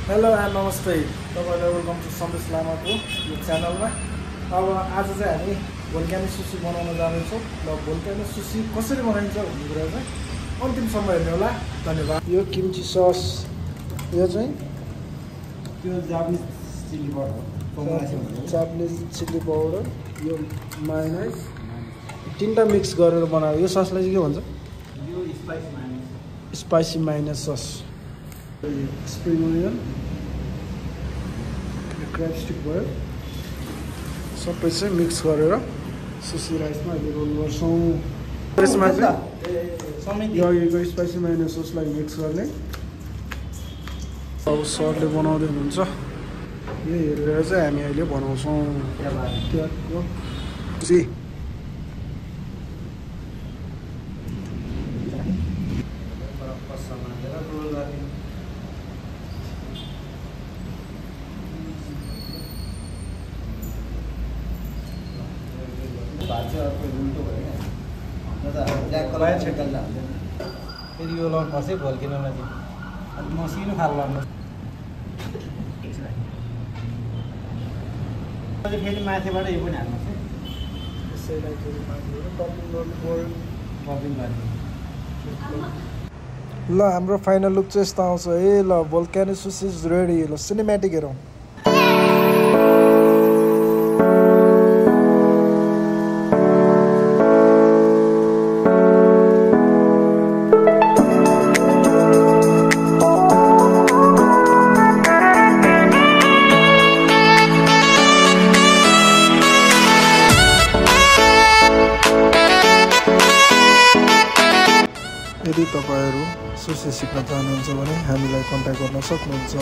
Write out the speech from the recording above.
Hello and नमस्ते तपाईलाई welcome to सन्देश लामाको यो च्यानलमा। अब आज चाहिँ हामी भोल्क्यानिक सुसी बनाउन जानेछौँ र भोल्क्यानिक सुसी कसरी बनाइन्छ भन्ने कुरा चाहिँ अन्तिमसम्म हेर्नु होला। धन्यवाद। यो किम्ची सस, यो चाहिँ त्यो Japanese chili powder, Japanese chili powder, यो मायोनिज तीनटा मिक्स गरेर बनाएको। यो ससलाई चाहिँ के भन्छ? यो spicy mayonnaise. Spicy mayonnaise sauce. Spring onion, crab stick भयो, सबै चाहिँ मिक्स गरेर सुसी राइसमा अहिले रोल गर्छौँ। त्यसमा चाहिँ यो अघिको स्पाइसी मायोनिज ससलाई मिक्स गर्ने। अब सरले बनाउँदै हुनुहुन्छ, यो हेरेर चाहिँ हामी अहिले बनाउँछौँ। सुसी फेरि यो लाउनु पर्छ भोल्केनोमा चाहिँ अलिक मसिनो खाल लाउनु। फेरि माथिबाट यो पनि हाल्नु पर्छ। ल हाम्रो फाइनल लुक चाहिँ यस्तो आउँछ। ए ल भोल्क्यानिक सुसी इज रेडी। ल सिनेमेटिक हेरौँ। यदि तपाईहरु सुसी सिक्न चाहनुहुन्छ भने हामीलाई कन्ट्याक्ट गर्न सक्नुहुन्छ।